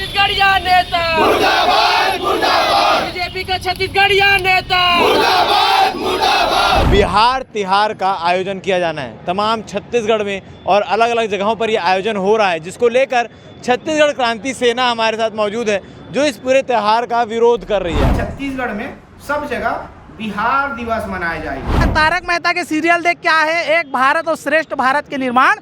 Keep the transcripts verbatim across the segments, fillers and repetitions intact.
छत्तीसगढ़िया नेता मुर्दाबाद, मुर्दाबाद। बीजेपी का छत्तीसगढ़िया नेता। बिहार तिहार का आयोजन किया जाना है। तमाम छत्तीसगढ़ में और अलग अलग जगहों पर यह आयोजन हो रहा है, जिसको लेकर छत्तीसगढ़ क्रांति सेना हमारे साथ मौजूद है, जो इस पूरे त्यौहार का विरोध कर रही है। छत्तीसगढ़ में सब जगह बिहार दिवस मनाया जाएगा। तारक मेहता के सीरियल देख क्या है, एक भारत और श्रेष्ठ भारत के निर्माण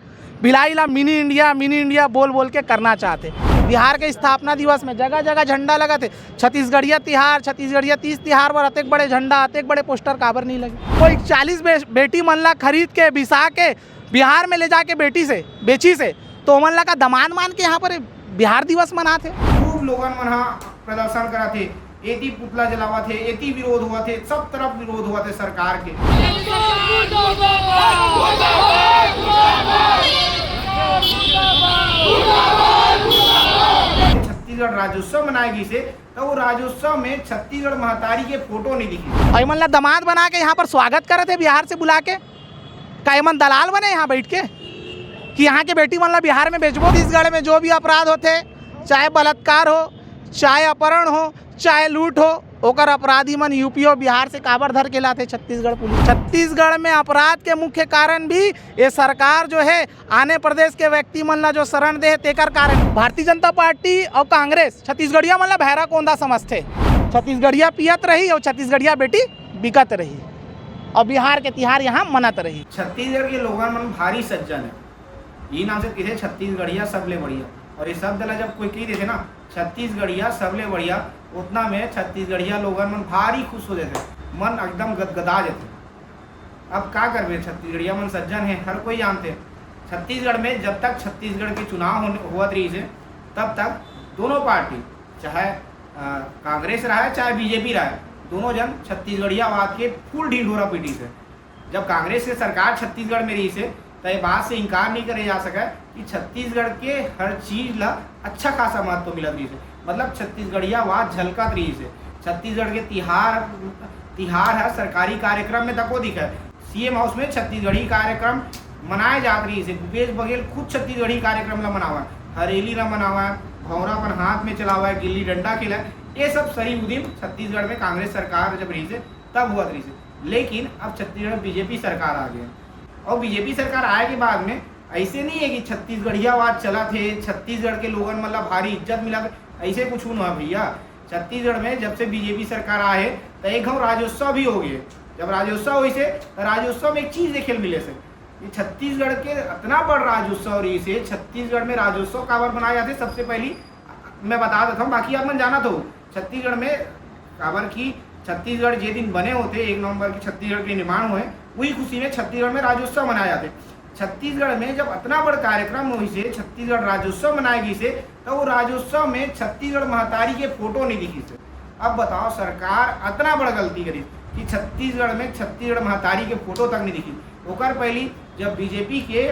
भिलाई ला मिनी इंडिया, मिनी इंडिया बोल बोल के करना चाहते। बिहार के स्थापना दिवस में जगह जगह झंडा लगत हे। छत्तीसगढ़िया तिहार, छत्तीसगढ़िया तीज तिहार पर अतेक बड़े झंडा, अतेक बड़े पोस्टर काबर नहीं लगे? कोई चालीस बे-, बेटी मन ला खरीद के, बिसा के, बिहार में ले जाके बेटी से बेची से, तो ओमन ला का दमांद मान के यहाँ पर बिहार दिवस मनात हे? खूब लोगन मन हा प्रदर्शन करत हे, एती पुतला जलावत हे, एती विरोध होवत हे, सब तरफ विरोध होवत हे सरकार के। छत्तीसगढ़ राज्योत्सव मनाए गिस हे, त वो राज्योत्सव में छत्तीसगढ़ महतारी के फोटो नहीं दिखिस। और एमन ला दमांद बना के यहाँ पर स्वागत करत हे बिहार से बुला के। का एमन दलाल बने यहाँ बैठ के कि यहाँ के बेटी मन ला बिहार में बेचबो? छत्तीसगढ़ में जो भी अपराध होथे, चाहे बलात्कार हो, चाहे अपहरण हो, चाहे लूट हो, ओकर अपराधी मन यूपी और बिहार से काबर धर के लाथे छत्तीसगढ़ पुलिस? छत्तीसगढ़ में अपराध के मुख्य कारण भी ये सरकार जो है, आने प्रदेश के व्यक्ति मन ला जो शरण दे हे, तेकर कारण। भारतीय जनता पार्टी और कांग्रेस छत्तीसगढ़िया मन ला भैरा कोंदा समझथे। छत्तीसगढ़िया पियत रही और छत्तीसगढ़िया बेटी बिकत रही और बिहार के तिहार यहाँ मनत रही। छत्तीसगढ़ के लोगन मन भारी सज्जन है। ये नाम से किसे छत्तीसगढ़िया सबले बढ़िया। और ये शब्द ला जब कोई कही देथे ना, छत्तीसगढ़िया सबले बढ़िया, उतना में छत्तीसगढ़िया लोगन मन भारी खुश हो जाथे, मन एकदम गदगदा जाथे। अब का करबे, छत्तीसगढ़िया मन सज्जन है, हर कोई जानथे। छत्तीसगढ़ में जब तक छत्तीसगढ़ के चुनाव होने, होवत रहिस हे, तब तक दोनों पार्टी, चाहे अ, कांग्रेस रहे चाहे बीजेपी रहे, दोनों जन छत्तीसगढ़ियावाद के फुल ढिंढोरा पीटिस हे। जब कांग्रेस के सरकार छत्तीसगढ़ में रहिस हे, त ये बात से इनकार नहीं करे जा सके कि छत्तीसगढ़ के हर चीज ला अच्छा खासा महत्व मिलत रहिस हे। मतलब छत्तीसगढ़ियावाद झलकत रहिस हे। छत्तीसगढ़ के तिहार, तिहार ह सरकारी कार्यक्रम में तको दिखे। सीएम हाउस में छत्तीसगढ़ी कार्यक्रम मनाए जात रहिस हे। भूपेश बघेल खुद छत्तीसगढ़ी कार्यक्रम ला मनावय, हरेली ला मनावय, भौंरा अपन हाथ में चलावय, गिल्ली डंडा खेलय। ये सब सही उदिम छत्तीसगढ़ में कांग्रेस सरकार जब रहिस हे, तब होवत रहिस हे। लेकिन अब छत्तीसगढ़ में बीजेपी सरकार आ गे हे। और बीजेपी सरकार आए के बाद में ऐसे नहीं है कि छत्तीसगढ़ियावाद चलत हे, छत्तीसगढ़ के लोगन मन ला भारी इज्जत मिलत हे, ऐसे कुछ नोहे भैया। छत्तीसगढ़ में जब से बीजेपी सरकार आए हे, त एक घाव राज्योत्सव भी हो गे। जब राज्योत्सव होइस हे, त राज्योत्सव में एक चीज देखे ल मिले से, ये छत्तीसगढ़ के अतना बड़ राज्योत्सव रहिस हे। छत्तीसगढ़ में राज्योत्सव काबर मनाए जाथे, सबसे पहली मैं बता देता हूँ, बाकी आप मन जानत हो छत्तीसगढ़ में, काबर कि छत्तीसगढ़ जे दिन बने होथे, एक नवंबर के छत्तीसगढ़ के निर्माण होए, वही खुशी में छत्तीसगढ़ में राज्योत्सव मनाए जाथे। छत्तीसगढ़ में जब अतना बड़ कार्यक्रम होइस हे, छत्तीसगढ़ राज्योत्सव मनाए गिस हे, त वो राज्योत्सव में छत्तीसगढ़ महतारी के फोटो नहीं दिखिस हे। अब बताओ, सरकार अतना बड़ गलती करिस कि छत्तीसगढ़ में छत्तीसगढ़ महतारी के फोटो तक नहीं दिखिस। ओकर पहली जब बीजेपी के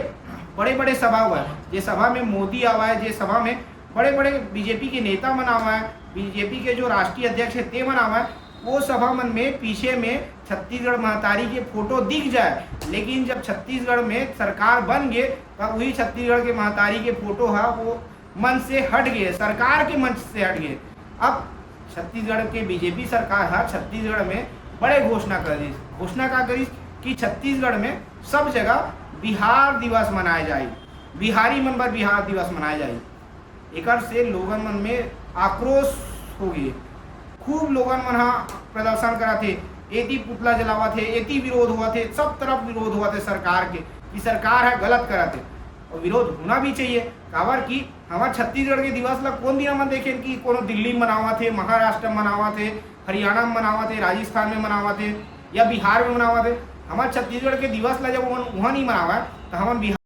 बड़े बड़े सभा होवय, जे सभा में मोदी आवय, जे सभा में बड़े बड़े बीजेपी के नेता मन आवय, बीजेपी के जो राष्ट्रीय अध्यक्ष हे ते मन आवय, वो सभा मन में पीछे में छत्तीसगढ़ महतारी के फोटो दिख जाए, लेकिन जब छत्तीसगढ़ में सरकार बन गे, तब वही छत्तीसगढ़ के महतारी के फोटो ह वो मंच से हट गे, सरकार के मंच से हट गे। अब छत्तीसगढ़ के बीजेपी सरकार ह छत्तीसगढ़ में बड़े घोषणा कर दिस। घोषणा का करिस कि छत्तीसगढ़ में सब जगह बिहार दिवस मनाए जाए, बिहारी मन बर बिहार दिवस मनाए जाए। एकर से लोगन मन में आक्रोश हो गे। खूब लोगन मन ह प्रदर्शन करत हे, एती पुतला जलावत हे, एती विरोध होवत हे, सब तरफ विरोध होवत हे सरकार के कि सरकार ह गलत करत हे। और विरोध होना भी चाहिए, काबर कि हमर छत्तीसगढ़ के दिवस ला कोन दिन हमन देखेन कि कोनो दिल्ली म मनावत हे, महाराष्ट्र म मनावत हे, हरियाणा म मनावत हे, राजस्थान में मनावत हे या बिहार में मनावत हे? हमर छत्तीसगढ़ के दिवस ला जब उमन उहाँ नहीं मनावय, त हमन बिहार